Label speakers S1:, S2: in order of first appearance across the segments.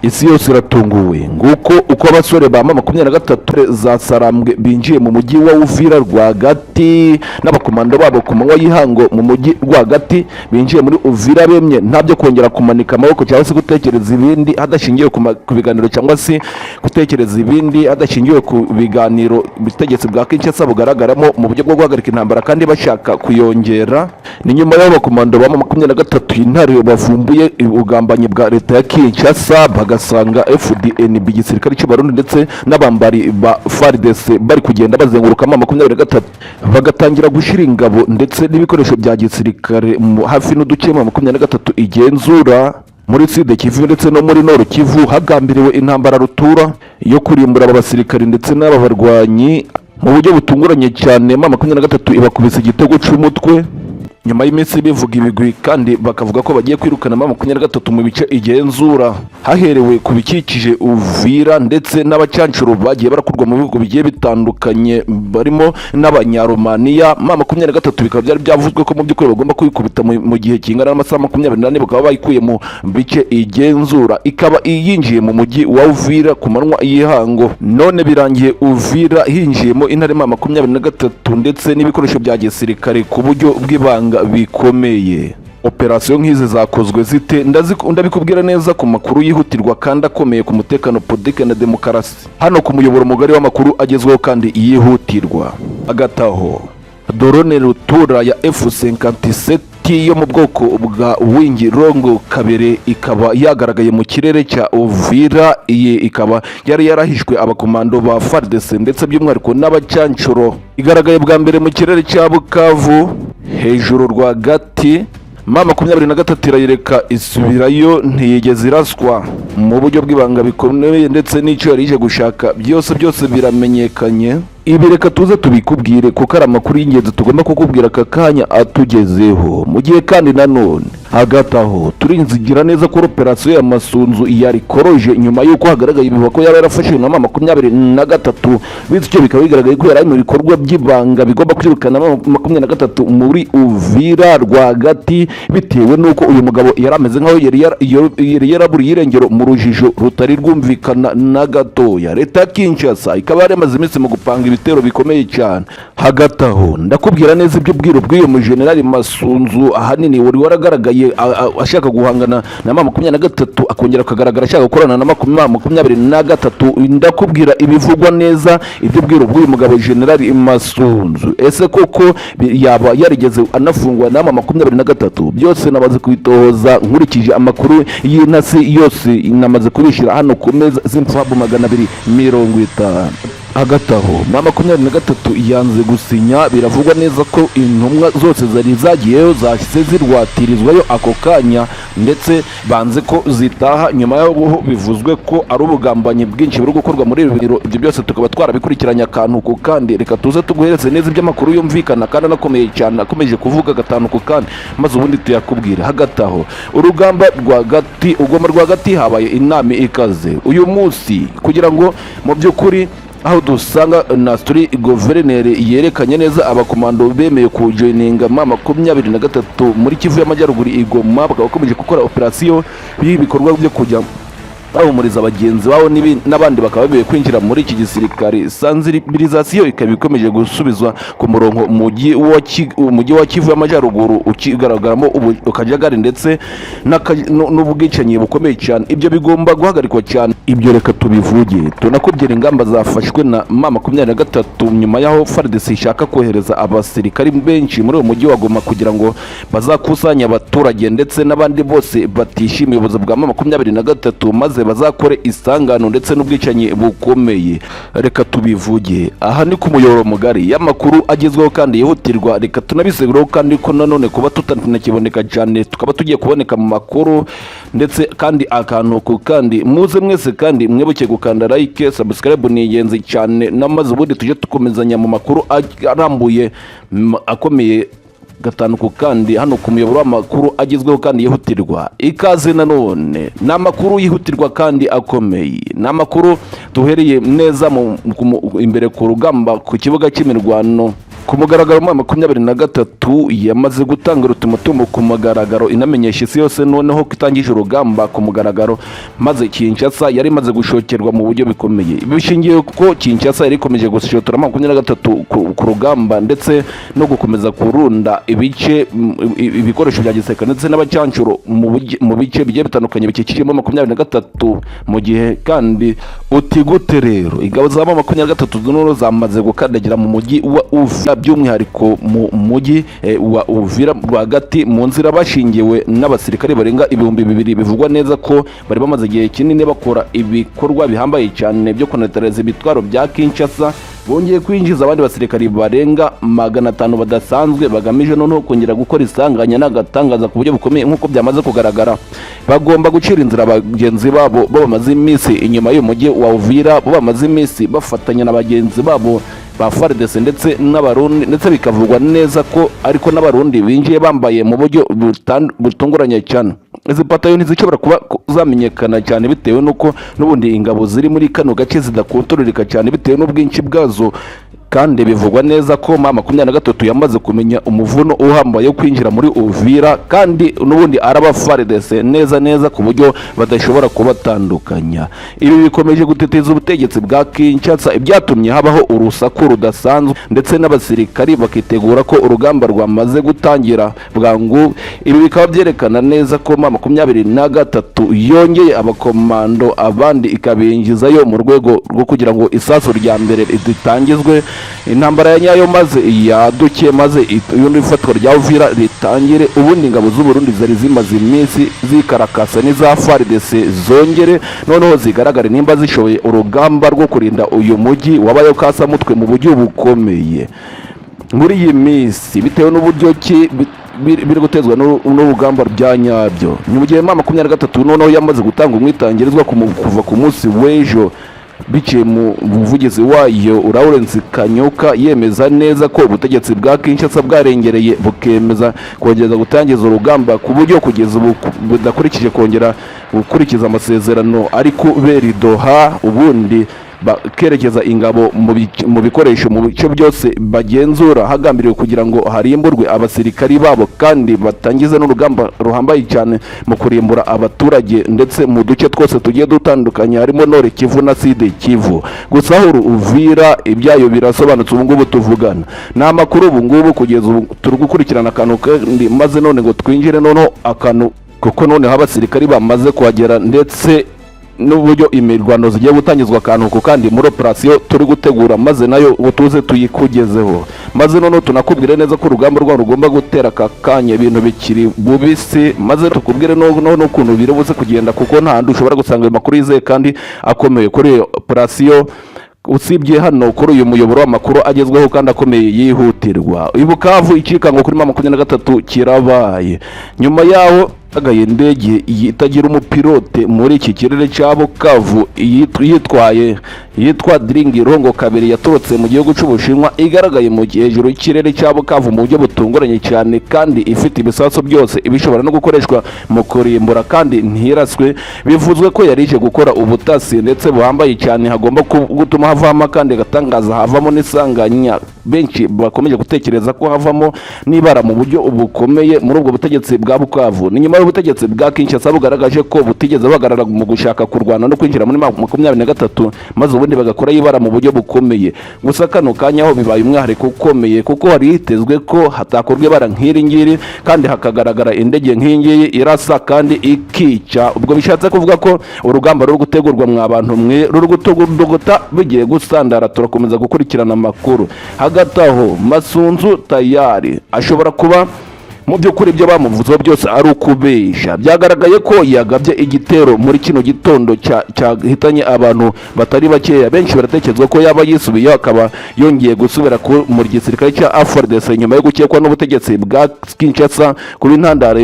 S1: Isi yose iratunguwe. Nguko uko abasore ba M23 za Sarambwe binjiye mu mujyi wa Uvira rwagati n'abakomando babo ku manywa y'ihango. Mu mujyi rwagati binjiye muri Uvira bemye, nta byo kongera kumanika amaboko cyangwa se gutekereza ibindi hadashingiwe ku biganiro, cyangwa se gutekereza ibindi hadashingiwe ku biganiro ubutegetsi bwa Kinshasa bugaragaramo mu buryo bwo guhagarika intambara kandi bashaka kuyongera. Ni nyuma y'aho abakomando ba M23 intare bavumbuye ubugambanyi bwa leta ya Kinshasa, bagasanga FDNB, igisirikare cy'u Barundi, ndetse n'abambari ba FARDC bari kugenda bazenguruka M23, bagatangira gushyira ingabo ndetse n'ibikoresho bya gisirikare hafi n'uduce M23 igenzura muri Sud Kivu ndetse no muri Nord Kivu, hagambiriwe intambara rutura yo kurimbura aba basirikare ndetse n'aba barwanyi. Mu buryo butunguranye cyane, M23 ibakubise igitego cy'umutwe nyuma y'iminsi bivuga ibigwi kandi bakavuga ko bagiye kwirukana M23 mu bice igenzura, haherewe ku bikikije Uvira, ndetse n'abacancuro bagiye barakurwa mu bihugu bigiye bitandukanye barimo n'Abanyaromaniya. M23 bikaba byari byavuzwe ko mu by'ukuri bagomba kwikubita mu gihe kingana n'amasaha 24, bakaba bayikuye mu bice igenzura, ikaba yinjiye mu mujyi wa Uvira ku manywa y'ihango. None birangiye Uvira hinjiyemo intare M23 ndetse n'ibikoresho bya gisirikare ku buryo bw'ibanga bikomeye. Operasiyo nk'izi zakozwe zite? Ndabikubwira neza ku makuru yihutirwa kandi akomeye ku mutekano, politike na demokarasi, hano ku muyoboro mugari w'amakuru agezweho kandi yihutirwa. Agataho drone rutura ya F57 yo mu bwoko bwa Wing Loong 2 ikaba yagaragaye mu kirere cya Uvira. Iyi ikaba yari yarahishwe abakomando ba FARDC ndetse by'umwihariko n'abacancuro. Igaragaye bwa mbere mu kirere cya Bukavu hejuru rwagati. M23 irayireka isubirayo, ntiyigeze iraswa mu buryo bw'ibanga bikomeye, ndetse n'icyo yari ije gushaka byose byose biramenyekanye. Ibi reka tuze tubikubwire kuko ari amakuru y'ingenzi tugomba kukubwira aka kanya atugezeho. Mu gihe kandi nanone hagati aho turinzigira neza ko operasiyo ya Masunzu yarikoroje nyuma y'uko hagaragaye ibihuha ko yaba yarafashwe na M23, bityo bikaba bigaragaye ko yari ari mu bikorwa by'ibanga bigomba kwirukana M23 muri Uvira rwagati, bitewe n'uko uyu mugabo yari ameze nk'aho yari yaraburiye irengero mu rujijo rutari rwumvikana na gatoya. Leta ya Kinshasa ikaba yari yamaze iminsi mu gupanga ibitero bikomeye cyane. Hagati aho ndakubwira neza iby'ubwiru bw'uyu mujenerali Masunzu, ahanini wari waragaragaye ashaka guhangana na M23, akongera akagaragara ashaka gukorana na M23. Ndakubwira ibivugwa neza, iby'ubwiru bw'uyu mugabo Generali Masunzu. Ese koko yaba yarigeze anafungwa na M23? Byose namaze kubitohoza nkurikije amakuru y'intasi, yose namaze kubishyira hano ku meza z'imfabu 250. Hagati aho M23 yanze gusinya. Biravugwa neza ko intumwa zose zari zagiyeyo zahise zirwatirizwayo ako kanya, ndetse banze ko zitaha nyuma y'aho bivuzwe ko ari ubugambanyi bwinshi buri gukorwa muri ibi biro. Ibyo byose tukaba twarabikurikiranye akantu ku kandi. Reka tuze tuguhereze neza iby'amakuru yumvikana kandi anakomeye cyane, akomeje kuvuga gatanu ku kandi, maze ubundi tuyakubwira. Hagati aho urugamba rwagati ugomba rwagati habaye inama ikaze uyu munsi kugira ngo mu by'ukuri aho dusanga Nasturi guverineri yerekanye neza abakomando bemeye kujoininga M23 muri Kivu y'Amajyaruguru i Goma, bakaba bakomeje gukora operasiyo y'ibikorwa byo kujya bahumuriza bagenzi babo n'abandi bakaba bemeye kwinjira muri iki gisirikare. Sensibilisation ikaba ikomeje gusubizwa ku murongo umujyi wa Kivu y'Amajyaruguru ukigaragaramo akajagari ndetse n'ubwicanyi bukomeye cyane. Ibyo bigomba guhagarikwa cyane. Ibyo reka tubivuge, tunakubwira ingamba zafashwe na M23 nyuma y'aho FARDC ishaka kohereza abasirikari benshi muri uwo mujyi wa Goma kugira ngo bazakusanye abaturage ndetse n'abandi bose batishimiye ubuyobozi bwa M23, maze bazakore isangano ndetse n'ubwicanyi bukomeye. Reka tubivuge, aha ni ku muyoboro mugari y'amakuru agezweho kandi yihutirwa. Reka tunabisegureho kandi ko nanone kuba tutanakiboneka cyane, tukaba tugiye kuboneka mu makuru ndetse kandi akantu ku kandi. Muze mwese kandi mwibuke gukanda like, subscribe ni ingenzi cyane, namaze ubundi tujye dukomezanya mu makuru arambuye akomeye gatanu ku kandi hano ku muyoboro w'amakuru agezweho kandi yihutirwa. Ikaze nanone, ni amakuru yihutirwa kandi akomeye, ni amakuru duhereye neza imbere ku rugamba, ku kibuga cy'imirwano. Ku mugaragaro, mu 23 yamaze gutanga ultimatum ku mugaragaro, inamenyesha isi yose noneho ko itangije urugamba ku mugaragaro, maze Kinshasa yari imaze gushokerwa mu buryo bikomeye. Ibi bishingiye kuko Kinshasa yari ikomeje gushotora 23 ku rugamba, ndetse no gukomeza kurunda ibice ibikoresho bya gisirikare ndetse n'abacancuro mu bice bigiye bitandukanye bikikijemo 23. Mu gihe kandi uti gute rero, ingabo za 23 noneho zamaze gukandagira mu mujyi wa Uvira, by'umwihariko mu mujyi wa Uvira rwagati, mu nzira bashingiwe n'abasirikare barenga 2000, bivugwa neza ko bari bamaze igihe kinini bakora ibikorwa bihambaye cyane byo kunetareza ibitwaro bya Kinshasa. Bongeye kwinjiza abandi basirikari barenga 500 badasanzwe, bagamije noneho kongera gukora isanganya n'agatangaza ku buryo bukomeye. Nk'uko byamaze kugaragara, bagomba gucira inzira bagenzi babo bo bamaze iminsi inyuma y'umujyi wa Uvira, bo bamaze iminsi bafatanya na bagenzi babo ba FARDC ndetse n'Abarundi, ndetse bikavugwa neza ko ariko n'Abarundi binjiye bambaye mu buryo butunguranye cyane. Izi batayo ntizishobora kuba zamenyekana cyane, bitewe n'uko n'ubundi ingabo ziri muri kano gace zidakontororeka cyane bitewe n'ubwinshi bwazo. Kandi bivugwa neza ko M23 yamaze kumenya umuvuno uhambaye wo kwinjira muri Uvira, kandi n'ubundi araba FARDC neza neza, ku buryo badashobora kubatandukanya. Ibi bikomeje guteteza ubutegetsi bwa Kinshasa, ibyatumye habaho urusaku rudasanzwe, ndetse n'abasirikari bakitegura ko urugamba rwamaze gutangira bwangu. Ibi bikaba byerekana neza ko M23 yongeye abakomando, abandi ikabinjizayo mu rwego rwo kugira ngo isasu rya mbere ritangizwe, intambara ya nyayo maze yaduke, maze ubundi ifatwa rya Uvira ritangire. Ubundi ingabo z'u Burundi zari zimaze iminsi zikarakasa n'iza FARDC zongere noneho zigaragare nimba zishoboye urugamba rwo kurinda uyu mujyi wabaye kasamutwe mu buryo bukomeye muri iyi minsi, bitewe n'uburyo ki biri gutezwa n'urugamba bya nyabyo. Ni mu gihe M23 noneho yamaze gutanga umwitangirizwa kuva ku munsi w'ejo, biciye mu muvugizi wayo Lawrence Kanyuka, yemeza neza ko ubutegetsi bwa Kinshasa bwarengereye, bukemeza kongeza gutangiza urugamba ku buryo kugeza ubu budakurikije kongera gukurikiza amasezerano ari kubera i Doha, ubundi bakerekeza ingabo mu bikoresho mu bice byose bagenzura, hagambiriwe kugira ngo harimburwe abasirikari babo, kandi batangize n'urugamba ruhambaye cyane mu kurimbura abaturage, ndetse mu duce twose tugiye dutandukanye, harimo Nord Kivu na Sud Kivu. Gusa aho Uvira ibyayo birasobanutse ubu ngubu tuvugana, ni amakuru ubu ngubu kugeza ubu turi gukurikirana akantu kandi, maze none ngo twinjire noneho akantu, kuko noneho abasirikari bamaze kuhagera, ndetse n'uburyo imirwano zigiye gutangizwa akantu ku kandi muri operasiyo turi gutegura, maze nayo ngo tuze tuyikugezeho, maze noneho tunakubwire neza ko urugamba rwabo rugomba gutera aka kanya, ibintu bikiri bubisi, maze tukubwire n'ukuntu biri buze kugenda, kuko nta handi ushobora gusanga ayo makuru yizeye kandi akomeye kuri iyo operasiyo, usibye hano kuri uyu muyoboro w'amakuru agezweho kandi akomeye yihutirwa. I Bukavu ikikango kuri M23 kirabaye, nyuma yaho agaye indege itagira umupilote muri iki kirere cya Bukavu, yitwaye yitwa Diringi 2, yaturutse mu gihugu cy'Ubushinwa, igaragaye mu hejuru y'ikirere cya Bukavu mu buryo butunguranye cyane, kandi ifite ibisasu byose ibishobora no gukoreshwa mu kurimbura, kandi ntiraswe. Bivuzwe ko yari ije gukora ubutasi ndetse buhambaye cyane, hagomba gutuma havamo kandi agatangaza, havamo n'isanganya. Benshi bakomeje gutekereza ko havamo n'ibara mu buryo bukomeye muri ubwo butegetsi bwa Bukavu. Ni nyuma y'ubutegetsi bwa Kinshasa bugaragaje ko butigeze buhagarara mu gushaka kurwana no kwinjira muri 23, maze ubundi bagakora ibara mu buryo bukomeye. Gusa kano kanya ho bibaye umwihariko ukomeye, kuko hari hitezwe ko hatakorwa ibara nk'iri ngiri, kandi hakagaragara indege nk'iyi ngiyi irasa kandi ikica. Ubwo bishatse kuvuga ko urugamba ruri gutegurwa, mwa bantu mwe, ruri gutogota, bigiye gusandara. Turakomeza gukurikirana amakuru. Hagati aho, Masunzu tayari ashobora kuba mu by'ukuri ibyo bamuvuzeho byose ari ukubeshya. Byagaragaye ko yagabye igitero muri kino gitondo cyahitanye abantu batari bakeya. Benshi baratekerezwa ko yaba yisubiyeho, akaba yongeye gusubira mu gisirikare cya FARDC, nyuma yo gukekwa n'ubutegetsi bwa Kinshasa kuba intandaro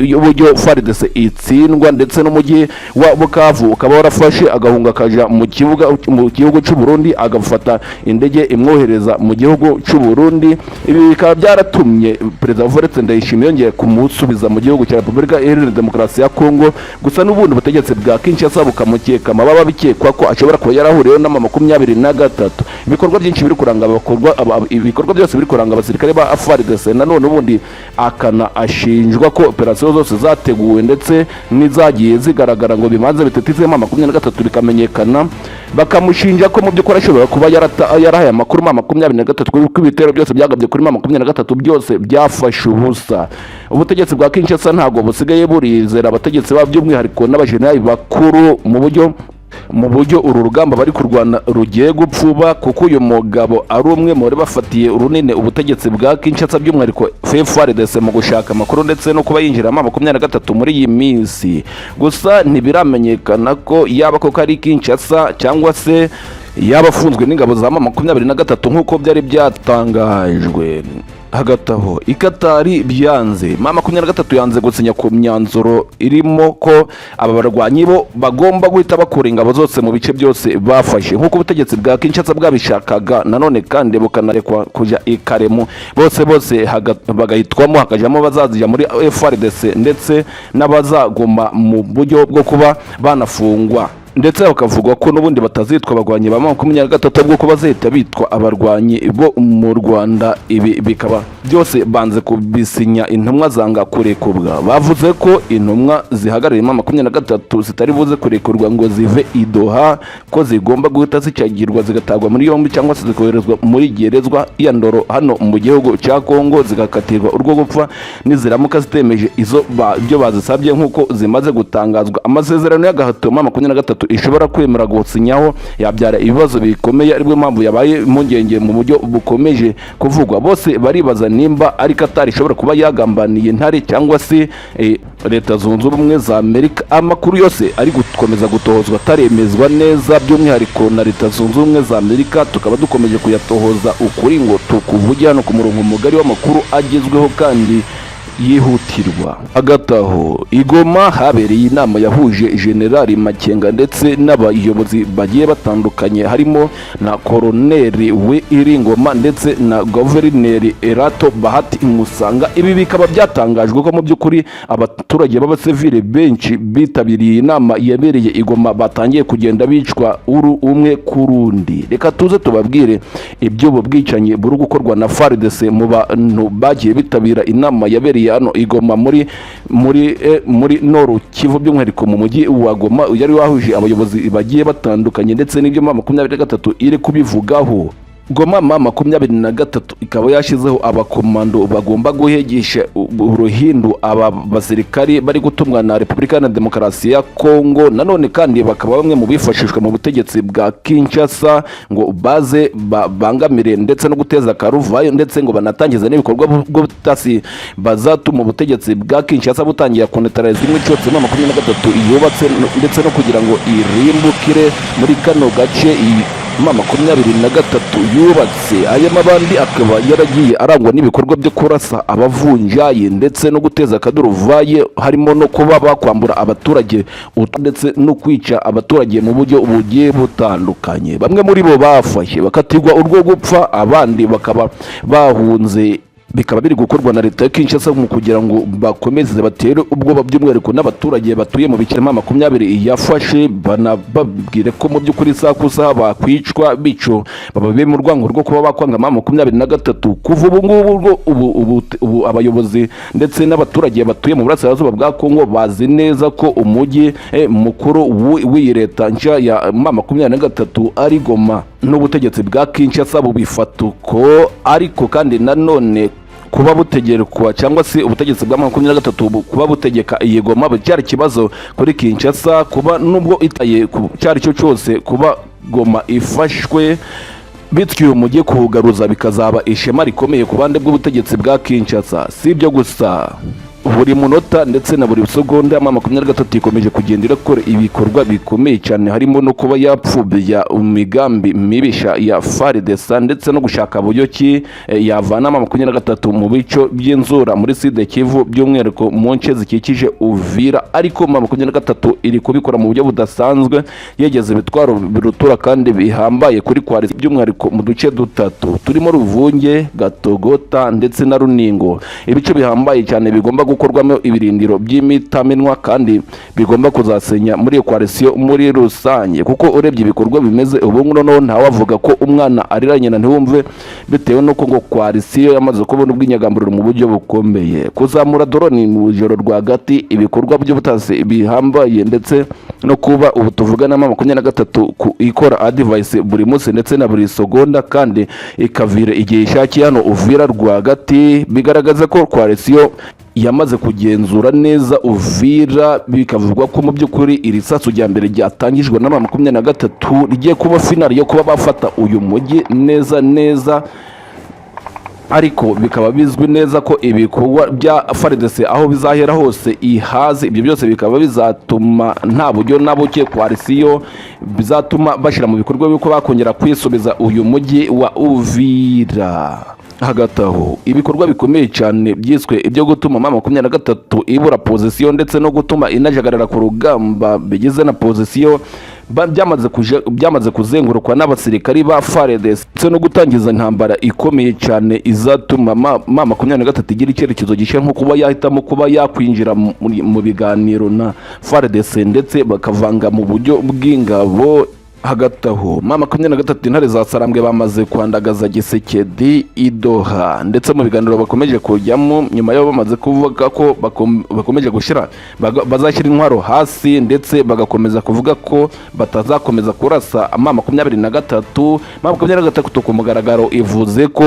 S1: y'uburyo FARDC itsindwa, ndetse n'umujyi wa Bukavu ukaba warafashe, agahunga akaja mu kibuga mu gihugu cy'u Burundi, agafata indege imwohereza mu gihugu cy'u Burundi. Ibi bikaba byaratumye Perezida Evariste Ndayishimiye Ndayishimiye yongeye kumusubiza mu gihugu cya Repubulika Iharanira Demokarasi ya Kongo. Gusa n'ubundi ubutegetsi bwa Kinshasa bukamukeka amababa, bikekwa ko ashobora kuba yarahuriyeho n'ama 23. Ibikorwa byinshi biri kuranga abakorwa ibikorwa byose biri kuranga abasirikare ba FARDC. Nanone ubundi akana ashinjwa ko operasiyo zose zateguwe ndetse n'izagiye zigaragara ngo bimanze bitetizemo 23 bikamenyekana, bakamushinja ko mu by'ukuri ashobora kuba yarahaye amakuru ma 23, kuko ibitero byose byagabye kuri ma 23 byose byafashe ubusa. Ubutegetsi bwa Kinshasa ntabwo busigaye burizera abategetsi babo, by'umwihariko n'abajenerali bakuru, mu buryo uru rugamba bari kurwana rugiye gupfuba, kuko uyu mugabo ari umwe mu bari bafatiye runini ubutegetsi bwa Kinshasa, by'umwihariko FARDC, mu gushaka amakuru ndetse no kuba yinjiramo 23 muri iyi minsi. Gusa ntibiramenyekana ko yaba koko ari Kinshasa cyangwa se yaba afunzwe n'ingabo za 23 nk'uko byari byatangajwe. Hagati aho i Katari byanze, ma 23 yanze gusinya ku myanzuro irimo ko aba barwanyi bo bagomba guhita bakura ingabo zose mu bice byose bafashe nk'uko ubutegetsi bwa Kinshasa bwabishakaga. Nanone kandi bukanarekwa kujya i Karemu bose bose bagahitwamo, hakajyamo abazajya muri FARDC ndetse n'abazaguma mu buryo bwo kuba banafungwa, ndetse bakavugwa ko n'ubundi batazitwa abarwanyi ba 23, ahubwo ko bazahita bitwa abarwanyi bo mu Rwanda. Ibi bikaba byose banze kubisinya, intumwa zanga kurekurwa. Bavuze ko intumwa zihagarariye 23 zitari buze kurekurwa ngo zive i Doha, ko zigomba guhita zicagirwa, zigatagwa muri yombi cyangwa se zikoherezwa muri gerezwa ya Ndolo hano mu gihugu cya Kongo, zigakatirwa urwo gupfa niziramuka zitemeje izo ibyo bazisabye nk'uko zimaze gutangazwa. Amasezerano y'agahato ma 23 ishobora kwemera gusinyaho yabyara ibibazo bikomeye, aribwo mpamvu yabaye impungenge mu buryo bukomeje kuvugwa. Bose baribaza nimba ari Qatar ishobora kuba yagambaniye Ntare cyangwa se Leta Zunze Ubumwe za Amerika. Amakuru yose ari gukomeza gutohozwa, ataremezwa neza by'umwihariko na Leta Zunze Ubumwe za Amerika, tukaba dukomeje kuyatohoza ukuri ngo tukuvuge hano ku murongo mugari w'amakuru agezweho kandi yihutirwa. Hagati aho i Goma habereye inama yahuje Generali Makenga ndetse n'abayobozi bagiye batandukanye, harimo na Koroneri Iringoma ndetse na Guverineri Erato Bahati Musanga. Ibi bikaba byatangajwe ko mu by'ukuri abaturage b'abasivile benshi bitabiriye inama yabereye i Goma batangiye kugenda bicwa uru umwe ku rundi. Reka tuze tubabwire iby'ubu bwicanyi buri gukorwa na FARDC mu bantu bagiye bitabira inama yabereye hano i Goma muri Nord Kivu, by'umwihariko mu mujyi wa Goma, yari wahuje abayobozi bagiye batandukanye, ndetse n'ibyo ma 23 iri kubivugaho. Goma, ma 23 ikaba yashyizeho abakomando bagomba guhegesha uruhindu aba basirikari bari gutumwa na Repubulika Iharanira Demokarasi ya Kongo. Nanone kandi bakaba bamwe mu bifashishwa mu butegetsi bwa Kinshasa ngo baze babangamire ndetse no guteza akaruvayo, ndetse ngo banatangize n'ibikorwa bw'ubutasi bazatuma ubutegetsi bwa Kinshasa butangira kuneutraliza kimwe cyose ma 23 yubatse, ndetse no kugira ngo irimbukire muri kano gace ma 23 yubatse. Aya mabandi akaba yaragiye arangwa n'ibikorwa byo kurasa abavunjayi ndetse no guteza akaduruvaye, harimo no kuba bakwambura abaturage ndetse no kwica abaturage mu buryo bugiye butandukanye. Bamwe muri bo bafashe bakatirwa urwo gupfa, abandi bakaba bahunze. Bikaba biri gukorwa na leta ya Kinshasa mu kugira ngo bakomeze batere ubwoba by'umwihariko n'abaturage batuye mu bice ma 20 yafashe, banababwire ko mu by'ukuri isaha ku isaha bakwicwa, bityo bababe mu rwango rwo kuba bakwanga ma 23. Kuva ubu ngubu ubu abayobozi ndetse n'abaturage batuye mu burasirazuba bwa Kongo bazi neza ko umujyi mukuru w'iyi leta nshya ya ma 23 ari Goma, n'ubutegetsi bwa Kinshasa bubifata uko. Ariko kandi nanone kuba butegerekwa cyangwa se ubutegetsi bwa 23 kuba butegeka iyi Goma cyari ikibazo kuri Kinshasa, kuba nubwo itaye ku cyari cyo cyose kuba Goma ifashwe, bityo uyu mujyi kuwugaruza bikazaba ishema rikomeye ku bande bw'ubutegetsi bwa Kinshasa. Si ibyo gusa. Buri munota ndetse na buri segonda, M23 ikomeje kugenda irakora ibikorwa bikomeye cyane, harimo no kuba yapfubya imigambi mibisha ya FARDC ndetse no gushaka buryo ki yavana M23 mu bico by'inzura muri Sud Kivu, by'umwihariko mu nce zikikije Uvira. Ariko M23 iri kubikora mu buryo budasanzwe, yegeza ibitwaro birutura kandi bihambaye kuri coalition, by'umwihariko mu duce dutatu turimo Ruvunge, Gatogota ndetse na Runingo, ibice bihambaye cyane bigomba gukorwamo ibirindiro by'imitamenwa kandi bigomba kuzasenya muri iyo coalition muri rusange. Kuko urebye ibikorwa bimeze ubu ngubu, noneho ntawavuga ko umwana arira nyina ntiwumve, bitewe n'uko ngo coalition yamaze kubona ubwinyagamburiro mu buryo bukomeye. Kuzamura drone mu ijoro rwagati, ibikorwa by'ubutasi bihambaye, ndetse no kuba ubu tuvugana M23 ikora advice buri munsi ndetse na buri segonda, kandi ikavira igihe ishakiye hano Uvira rwagati, bigaragaza ko coalition yamaze kugenzura neza Uvira. Bikavugwa ko mu by'ukuri iri sasu rya mbere ryatangijwe na M23 rigiye kuba finale yo kuba bafata uyu mujyi neza neza. Ariko bikaba bizwi neza ko ibikorwa bya FARDC aho bizahera hose ihaze. Ibyo byose bikaba bizatuma nta buryo na buke coalition bizatuma bashyira mu bikorwa yuko bakongera kwisubiza uyu mujyi wa Uvira. Hagati aho, ibikorwa bikomeye cyane byiswe ibyo gutuma M23 ibura position ndetse no gutuma inajagarara ku rugamba bigize na position byamaze kuzengurukwa n'abasirikari ba FARDC, ndetse no gutangiza intambara ikomeye cyane izatuma M23 igira icyerekezo gishya, nko kuba yahitamo kuba yakwinjira mu biganiro na FARDC ndetse bakavanga mu buryo bw'ingabo. Hagati aho, M23, intare za Sarambwe, bamaze kwandagaza Tshisekedi i Doha, ndetse mu biganiro bakomeje kujyamo nyuma yo bamaze kuvuga ko bakomeje gushyira bazashyira intwaro hasi, ndetse bagakomeza kuvuga ko batazakomeza kurasa M23. M23 ku mugaragaro ivuze ko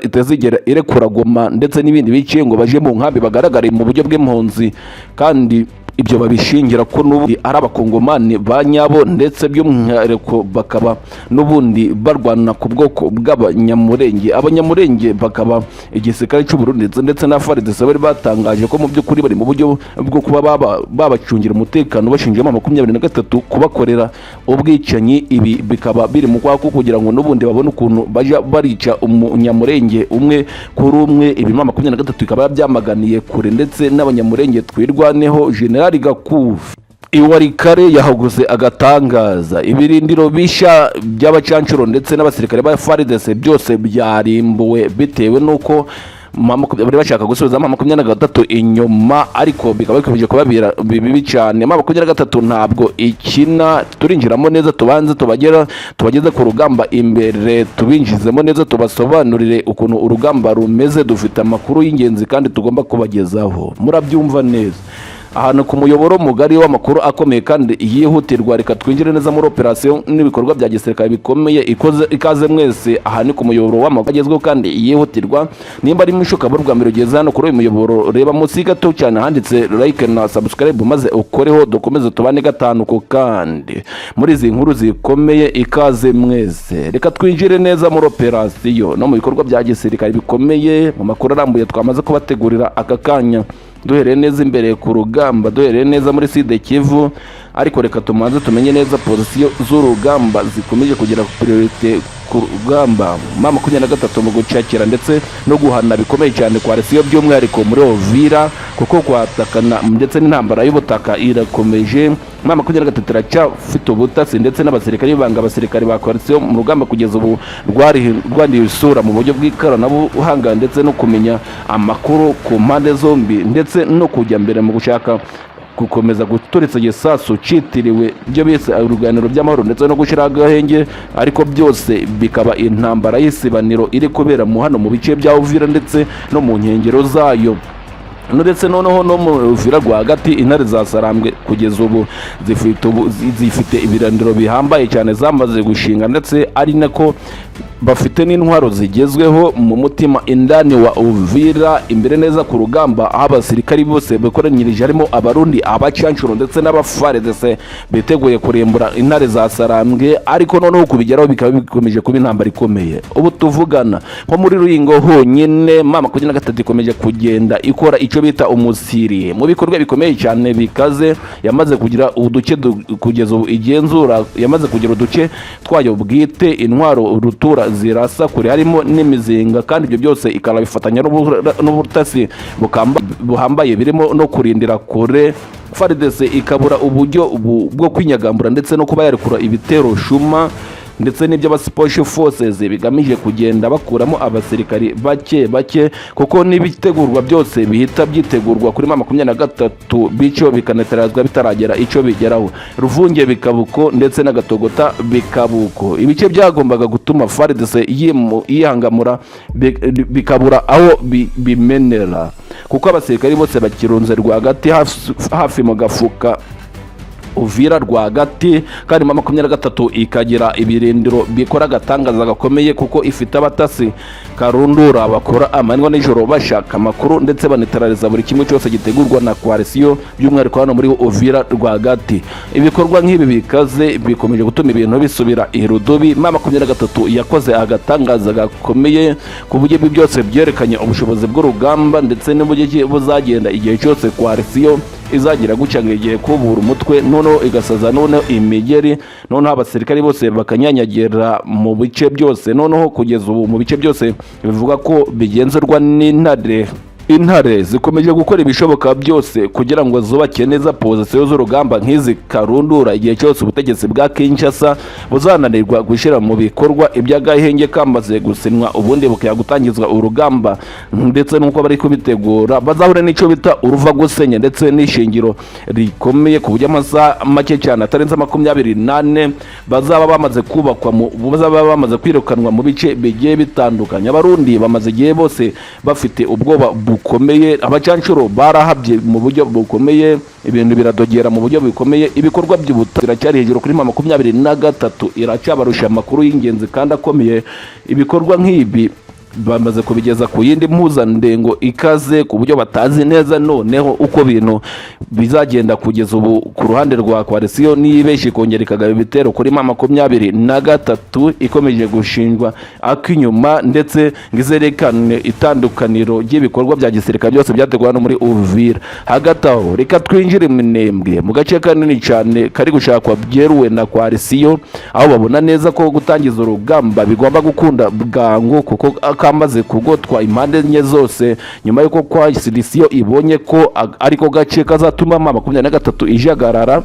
S1: itazigera irekura Goma ndetse n'ibindi bice ngo baje mu nkambi bagaragare mu buryo bw'impunzi, kandi ibyo babishingira ko n'ubundi ari Abakongomani ba nyabo, ndetse by'umwihariko bakaba n'ubundi barwana ku bwoko bw'Abanyamurenge. Abanyamurenge bakaba igisirikare cy'u Burundi ndetse na FARDC bari batangaje ko mu by'ukuri bari mu buryo bwo kuba babacungira umutekano, bashinjemo 23 kubakorera ubwicanyi. Ibi bikaba biri mu kwako kugira ngo n'ubundi babone ukuntu bajya barica Umunyamurenge umwe kuri umwe. Ibi M23 ikaba byamaganiye kure, ndetse n'Abanyamurenge Twirwaneho, General Gakufi Iwarikare yahaguze agatangaza ibirindiro bishya by'abacancuro ndetse n'abasirikare ba FARDC byose byarimbuwe, bitewe n'uko bari bashaka gusubiza M23 inyuma, ariko bikaba bikomeje kubabera bibi cyane. M23 ntabwo ikina. Turinjiramo neza, tubanze tubagera tubageze ku rugamba imbere, tubinjizemo neza, tubasobanurire ukuntu urugamba rumeze. Dufite amakuru y'ingenzi kandi tugomba kubagezaho, murabyumva neza ahantu ku muyoboro mugari w'amakuru akomeye kandi yihutirwa. Reka twinjire neza muri operasiyo n'ibikorwa bya gisirikare bikomeye. Ikoze ikaze mwese, aha ni ku muyoboro w'amakuru agezweho kandi yihutirwa. Nimba ari mwishuka bwa mbere ugeze hano kuri uyu muyoboro, reba munsi gato cyane handitse like na subscribe, maze ukoreho, dukomeze tubane gatanu ku kandi muri izi nkuru zikomeye. Ikaze mwese, reka twinjire neza muri operasiyo no mu bikorwa bya gisirikare bikomeye, mu makuru arambuye twamaze kubategurira aka kanya, duhereye neza imbere ku rugamba, duhereye neza muri Sud Kivu. Ariko reka tumanze tumenye neza position z'urugamba zikomeje kugera ku priorité ku rugamba. M23 mu gucakira ndetse no guhana bikomeye cyane coalition, by'umwihariko muri Uvira, kuko kwatakana ndetse n'intambara y'ubutaka irakomeje. M23 iracyafite ubutasi ndetse n'abasirikare b'ibanga, abasirikare ba coalition mu rugamba kugeza ubu rwari rwandiye isura mu buryo bw'ikoranabuhanga, ndetse no kumenya amakuru ku mpande zombi, ndetse no kujya mbere mu gushaka gukomeza guturitsa igisasu cyitiriwe ibyo bise ibiganiro by'amahoro ndetse no gushyiraho agahenge. Ariko byose bikaba intambara y'isibaniro iri kubera mu hano mu bice bya Uvira ndetse no mu nkengero zayo, ndetse noneho no mu Uvira rwagati. Intare za Sarambwe kugeza ubu zifite ibirindiro bihambaye cyane zamaze gushinga, ndetse ari nako bafite n'intwaro zigezweho mu mutima indani wa Uvira imbere neza ku rugamba, aho abasirikari bose bakoranyirije, harimo Abarundi, abacancuro ndetse n'aba FARDC, biteguye kurimbura intare za Sarambwe. Ariko noneho kubigeraho bikaba bikomeje kuba intambara ikomeye. Ubu tuvugana, nko muri Ruringo honyine, M23 ikomeje kugenda ikora icyo icyo bita umusiri mu bikorwa bikomeye cyane bikaze. Yamaze kugira uduce kugeza ubu igenzura, yamaze kugira uduce twayo bwite, intwaro rutura zirasa kure harimo n'imizinga, kandi ibyo byose ikanabifatanya n'ubutasi buhambaye birimo no kurindira kure. FARDC ikabura uburyo bwo kwinyagambura ndetse no kuba yarekura ibitero shuma ndetse n'iby'aba special forces bigamije kugenda bakuramo abasirikari bake bake, kuko n'ibitegurwa byose bihita byitegurwa kuri M23, bityo bikanatarazwa bitaragera icyo bigeraho. Ruvunge bikabuko ndetse n'Agatogota bikabuko, ibice byagombaga gutuma FARDC yihangamura bikabura aho bimenera, kuko abasirikari bose bakirunze rwagati hafi mu gafuka Uvira rwagati. Kandi M23 ikagira ibirindiro bikora agatangaza gakomeye, kuko ifite abatasi karundura bakora amanywa nijoro bashaka amakuru ndetse banetarariza buri kimwe cyose gitegurwa na coalition, by'umwihariko hano muri Uvira rwagati. Ibikorwa nk'ibi bikaze bikomeje gutuma ibintu bisubira irudubi. M23 yakoze agatangaza gakomeye ku buryo ibi byose byerekanye ubushobozi bw'urugamba ndetse n'uburyo ki buzagenda igihe cyose coalition izagira gutya ngo igiye kubura umutwe, noneho igasaza noneho imigeri, noneho abasirikari bose bakanyanyagira mu bice byose. Noneho kugeza ubu mu bice byose bivuga ko bigenzurwa n'intare, intare zikomeje gukora ibishoboka byose kugira ngo zubake neza position z'urugamba nk'izi karundura. Igihe cyose ubutegetsi bwa Kinshasa buzananirwa gushyira mu bikorwa iby'agahenge kamaze gusinwa, ubundi bukajya gutangizwa urugamba ndetse n'uko bari kubitegura, bazahura n'icyo bita uruva gusenya ndetse n'ishingiro rikomeye, ku buryo amasaha make cyane atarenze 24 bazaba bamaze kubakwa mu bazaba bamaze kwirukanwa mu bice bigiye bitandukanye. Abarundi bamaze igihe bose bafite ubwoba bukomeye, abacanshuro barahabye mu buryo bukomeye, ibintu biradogera mu buryo bukomeye. Ibikorwa by'ubuta biracyari hejuru kuri M23, iracyabarusha amakuru y'ingenzi kandi akomeye. Ibikorwa nk'ibi bamaze kubigeza ku yindi mpuzandengo ikaze, ku buryo batazi neza noneho uko bintu bizagenda kugeza ubu ku ruhande rwa coalition. Niyibeshye ikongera ikagaba ibitero kuri M23 ikomeje gushinjwa ak'inyuma, ndetse ngo izerekane itandukaniro ry'ibikorwa bya gisirikare byose byateguwe hano muri Uvira. Hagati aho, reka twinjire mu Minembwe, mu gace kanini cyane kari gushakwa byeruwe na coalition, aho babona neza ko gutangiza urugamba bigomba gukunda bwangu, kuko kamaze kugotwa impande enye zose, nyuma y'uko coalition ibonye ko ariko gace kazatuma M23 ijagarara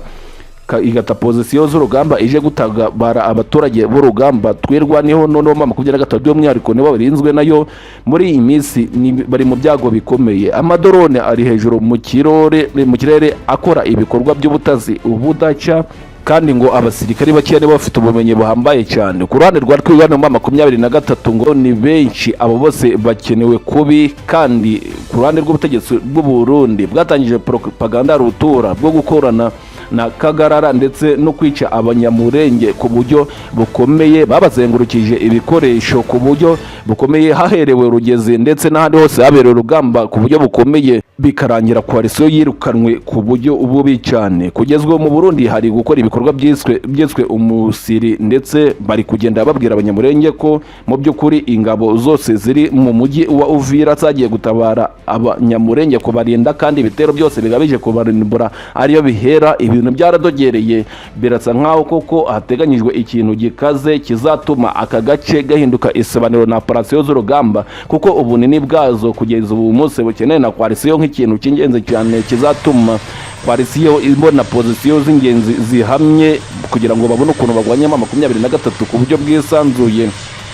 S1: igata position z'urugamba ije gutabara abaturage b'urugamba Twirwaneho. Noneho M23 by'umwihariko nibo barinzwe nayo muri iyi minsi, bari mu byago bikomeye. Amadrone ari hejuru mu kirere akora ibikorwa by'ubutasi ubudacya, kandi ngo abasirikari bakeya nibo bafite ubumenyi buhambaye cyane. Ku ruhande rwa Twirwaneho, M23 ngo ni benshi, abo bose bakenewe kubi. Kandi ku ruhande rw'ubutegetsi bw'u Burundi bwatangije propaganda rutura bwo gukorana na Kagarara ndetse no kwica Abanyamurenge ku buryo bukomeye, babazengurukije ibikoresho ku buryo bukomeye, haherewe Rugezi ndetse n'ahandi hose habereye urugamba ku buryo bukomeye, bikarangira coalition yirukanwe ku buryo bubi cyane. Kugeza ubu mu Burundi hari gukora ibikorwa byiswe umusiri, ndetse bari kugenda babwira Abanyamurenge ko mu by'ukuri ingabo zose ziri mu mujyi wa Uvira zagiye gutabara Abanyamurenge, kubarinda, kandi ibitero byose bigamije kubarimbura ariyo bihera. Ibintu byaradogereye, birasa nkaho koko hateganyijwe ikintu gikaze kizatuma aka gace gahinduka isobanuro na operasiyo z'urugamba, kuko ubunini bwazo kugeza ubu munsi bukenewe na coalition nk'ikintu cy'ingenzi cyane kizatuma coalition ibona position z'ingenzi zihamye, kugira ngo babone ukuntu barwanya M23 ku buryo bwisanzuye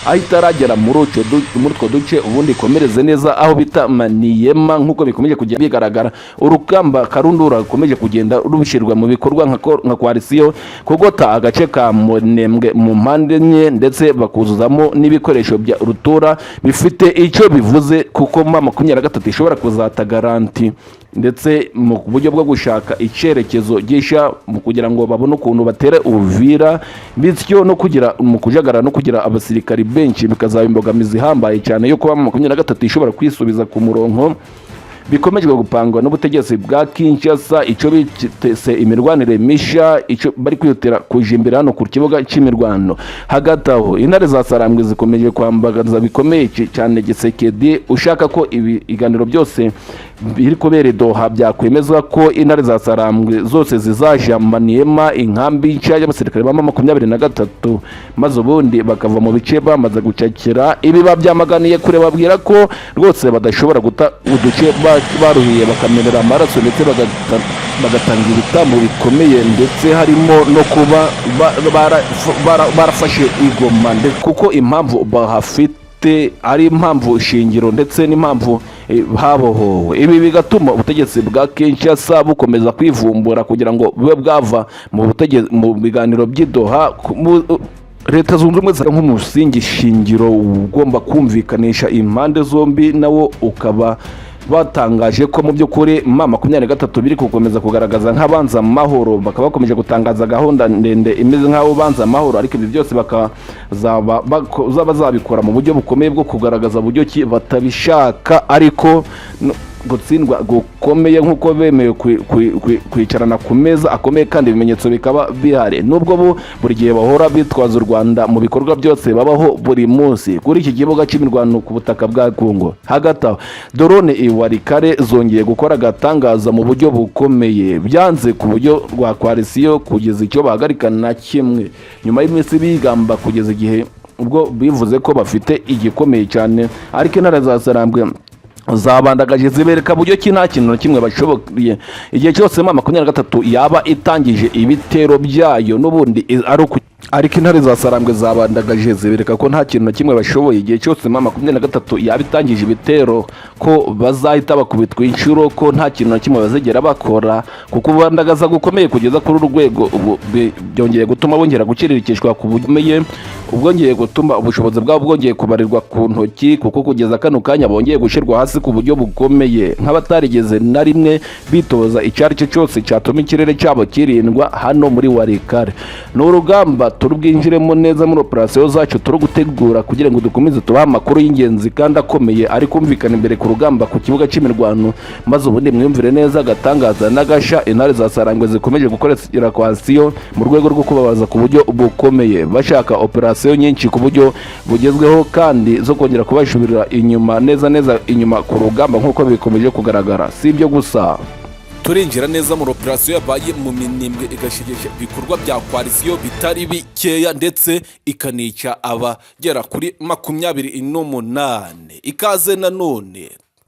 S1: aho itaragera muri utwo duce, ubundi ikomereze neza aho bita Maniyema. Nk'uko bikomeje kugenda bigaragara, urugamba karundura rukomeje kugenda rushyirwa mu bikorwa nka coalition kugota agace ka Munembwe mu mpande enye, ndetse bakuzuzamo n'ibikoresho bya rutura bifite icyo bivuze, kuko M23 ishobora kuzata garantie, ndetse mu buryo bwo gushaka icyerekezo gishya mu kugira ngo babone ukuntu batera Uvira, bityo no kugira mu kujagara no kugira abasirikari benshi bikazaba imbogamizi ihambaye cyane yo kuba M23 ishobora kwisubiza ku murongo. Bikomejwe gupangwa n'ubutegetsi bwa Kinshasa, icyo bitese imirwanire misha, icyo bari kwihutira kuja imbere hano ku kibuga cy'imirwano. Hagati aho, intare za Sarambwe zikomeje kwambagaza bikomeye cyane Tshisekedi ushaka ko ibiganiro byose biri kubera i Doha byakwemezwa ko intare za Sarambwe zose zizaja Maniema, inkambi nshya y'abasirikare ba M23, maze ubundi bakava mu bice bamaze gucakira. Ibi babyamaganiye kure, babwira ko rwose badashobora guta uduce baruhiye, bakamenera amaraso ndetse bagatanga ibitambo bikomeye, ndetse harimo no kuba barafashe i Goma, kuko impamvu bahafite ari impamvu shingiro ndetse n'impamvu habohowe. Ibi bigatuma ubutegetsi bwa Kinshasa bukomeza kwivumbura kugira ngo bube bwava mu biganiro by'i Doha. Leta Zunze Ubumwe za nk'umusingi shingiro ugomba kumvikanisha impande zombi, nawo ukaba batangaje ko mu by'ukuri M23 biri gukomeza kugaragaza nk'abanza amahoro, bakaba bakomeje gutangaza gahunda ndende imeze nk'aho banza amahoro, ariko ibi byose bakazaba bazabikora mu buryo bukomeye bwo kugaragaza buryo ki batabishaka, ariko gutsindwa gukomeye nk'uko bemewe kwicarana ku meza akomeye kandi ibimenyetso bikaba bihari, nubwo bo buri gihe bahora bitwaza u Rwanda mu bikorwa byose babaho buri munsi kuri iki kibuga cy'imirwano ku butaka bwa Kongo. Hagati aho, drone i Walikale zongeye gukora agatangaza mu buryo bukomeye, byanze ku buryo rwa coalition kugeza icyo bahagarika na kimwe, nyuma y'iminsi bigamba kugeza igihe ubwo bivuze ko bafite igikomeye cyane, ariko intare za Sarambwe zabandagaje zibereka buryo ki nta kintu na kimwe bashoboye. Igihe cyose M23 yaba itangije ibitero byayo n'ubundi ari uku, ariko intare za Sarambwe zabandagaje zibereka ko nta kintu na kimwe bashoboye. Igihe cyose M23 yaba itangije ibitero, ko bazahita bakubitwa inshuro, ko nta kintu na kimwe bazigera bakora, kuko ubandagaza gukomeye kugeza kuri uru rwego ubu byongeye gutuma bongera gucirikishwa ku bukomeye, ubwongeye gutuma ubushobozi bwabo bwongeye kubarirwa ku ntoki, kuko kugeza kano kanya bongeye gushyirwa hasi ku buryo bukomeye nk'abatarigeze na rimwe bitoza icyo ari cyo cyose cyatuma ikirere cyabo kirindwa hano muri Walikale. Ni urugamba turubwinjiremo neza muri operasiyo zacu turi gutegura kugira ngo dukomeze tubahe amakuru y'ingenzi kandi akomeye ari kumvikana imbere ku rugamba ku kibuga cy'imirwano, maze ubundi mwiyumvire neza agatangaza n'agasha intare za Sarangwe zikomeje gukorera coalition mu rwego rwo kubabaza ku buryo bukomeye, bashaka operasiyo nyinshi ku buryo bugezweho kandi zo kongera kubashubirira inyuma neza neza inyuma ku rugamba nk'uko bikomeje kugaragara. Si ibyo gusa.
S2: Turinjira neza muri operasiyo yabaye mu Minembwe, igashegesha ibikorwa bya coalition bitari bikeya, ndetse ikanica abagera kuri 28. Ikaze nanone.